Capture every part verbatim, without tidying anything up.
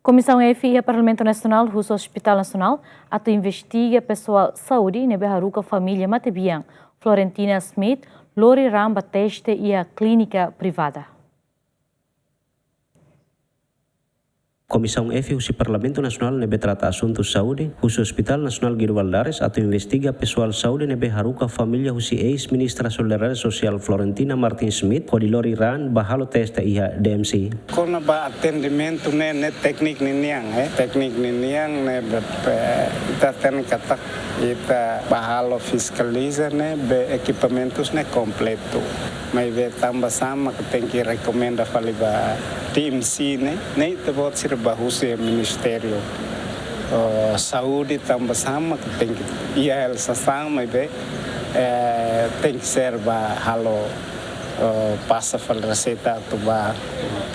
Komisaun F iha Parlamentu Nasionál husu Hospital Nasionál atu investiga pesoál saúde ne'ebé haruka família matebian Florentina Smith lori raan ba teste iha klínika privada. Komisaun F husi Parlamentu Nasionál ne'ebé trata asuntu saúde husu Hospital Nasionál Guido Valadares atu investiga pesoál saúde ne'ebé haruka família husi eis-ministra Solidariedade Sosiál Florentina Martins Smith hodi lori raan ba halo teste iha D M C. Kona-ba atendimentu ne'e, ne'e tékniku ninian, eh. Tékniku ninian ne'ebé, be, ita hatene katak ita bá halo fiskaliza ne'ebé ekipamentus ne'e kompletu. Maibé tanba sá mak tenke rekomenda fali ba D M C ne'e, ne'e ita-boot sira bá husu iha Ministériu, oh, Saúde tanba sá mak tenke iha hela sasán maibé, eh, tenke ser bá halo, oh, pasa fali reseita atu bá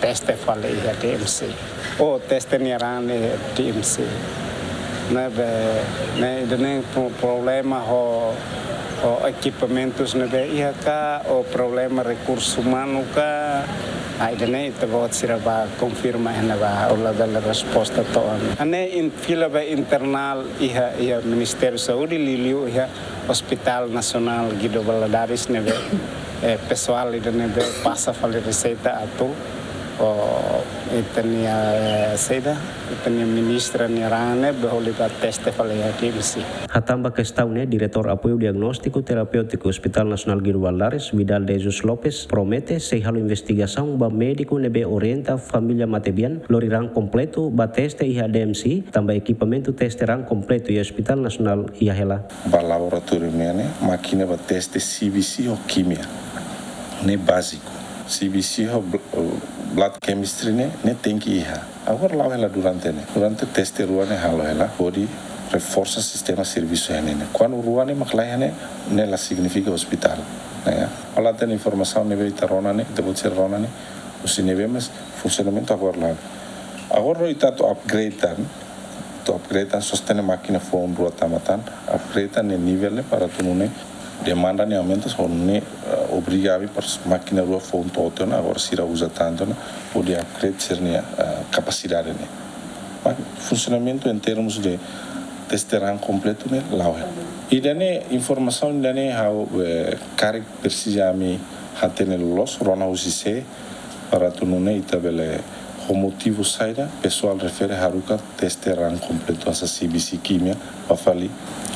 teste fali iha D M C. Oh, teste nia raan iha D M C. Ne'ebé, ne'e, ida-ne'e pro-, problema ho, ho ekipamentus ne'ebé iha ka, ou problema rekursu umanu ka, ah, ida-ne'e ita-boot sira bá konfirma iha ne'ebá, ha'u labele resposta to'o. Hanesan fila ba internál iha, iha Ministériu Saúde, liuliu iha Hospital Nasionál Guido Valadares ne'ebé, eh, pesoál ida ne'ebé pasa fali reseita atu, oh, ita-nia, eh, saida, ita-nia ministra nia raan ne'e bele hodi bá teste fali iha D M C. Hatán ba kestaun ne'e, Diretór Apoiu Diagnóstiku Terapéutiku Hospital Nasionál Guido Valadares, Vidal de Jesus Lopes, promete sei halo investigasaun ba médiku ne'ebé orienta família matebian lori raan kompletu bá teste iha D M C, tanba ekipamentu teste raan kompletu iha Hospital Nasionál iha hela. Ba laboratóriu ne'e, mákina ba teste C B C ho kímia, ne'e báziku. C B C ho bl-, blood chemistry ne'e, ne'e tenke iha. Agora la'o hela durante ne'e. Durante teste rua ne'e halo hela, hodi reforsa sistema servisu iha ne'e. Kuandu rua ne'e mak laiha ne'e, ne'e la signifika hospital. Ne'e, ya. Ó la hatene informasaun ne'ebé ita rona ne'e, ita-boot sira rona ne'e, husi ne'ebé mas funsionamentu agora la'o. Agora ita atu upgrade tan, atu upgrade tan, sostene mákina foun rua tama tan, upgrade tan ne'e nivel ne'e para atu nune'e demanda ne'e aumenta, ho ne'e, eh, obriga ami para mákina rua foun to'o tiha ona, agora sira uza tantu ona, hodi upgrade sira-nia, eh, kapasidade ne'e. Mas funsionamentu em termos de teste raan kompletu ne'e la'o. Ida-ne'e informasaun ida-ne'e ha'u, eh, karik presiza ami hatene loloos, rona husi sé, para atu nune'e ita bele ho motivu saida pesoál refere haruka teste raan kompletu hanesan C B C, kímia bá fali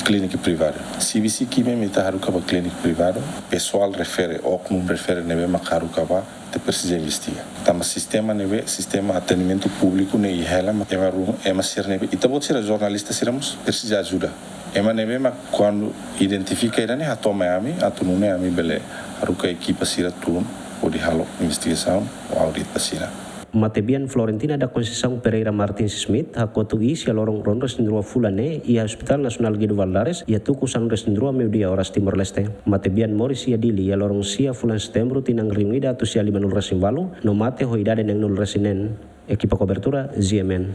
klínika privadu. C B C, kímia mak ita haruka ba klínika privadu, pesoál refere, oknum refere ne'ebé mak haruka bá, ita presiza investiga. Tanba sistema ne'ebé, sistema atendimentu públiku ne'e iha hela, ema ru-, ema sira ne'ebé, ita-boot sira jornalista sira mós presiza ajuda. Ema ne'ebé mak kuandu identifika ida-ne'e hato'o mai ami, atu nune'e ami bele haruka ekipa sira tun hodi halo investigasaun ou audita sira. Matebian Florentina da Conceição Pereira Martins Smith hakotu iis iha loron ruanulu-resin-rua fulan ne'e iha Hospital Nasionál Guido Valadares iha tuku sanulu-resin-rua meiudia oras Timor-Leste. Matebian moris iha Dili iha loron sia fulan Setembru tinan rihun ida atus sia limanulu-resin-ualu, no mate ho idade neenulu-resin-neen. Ekipa kobertura, G M N.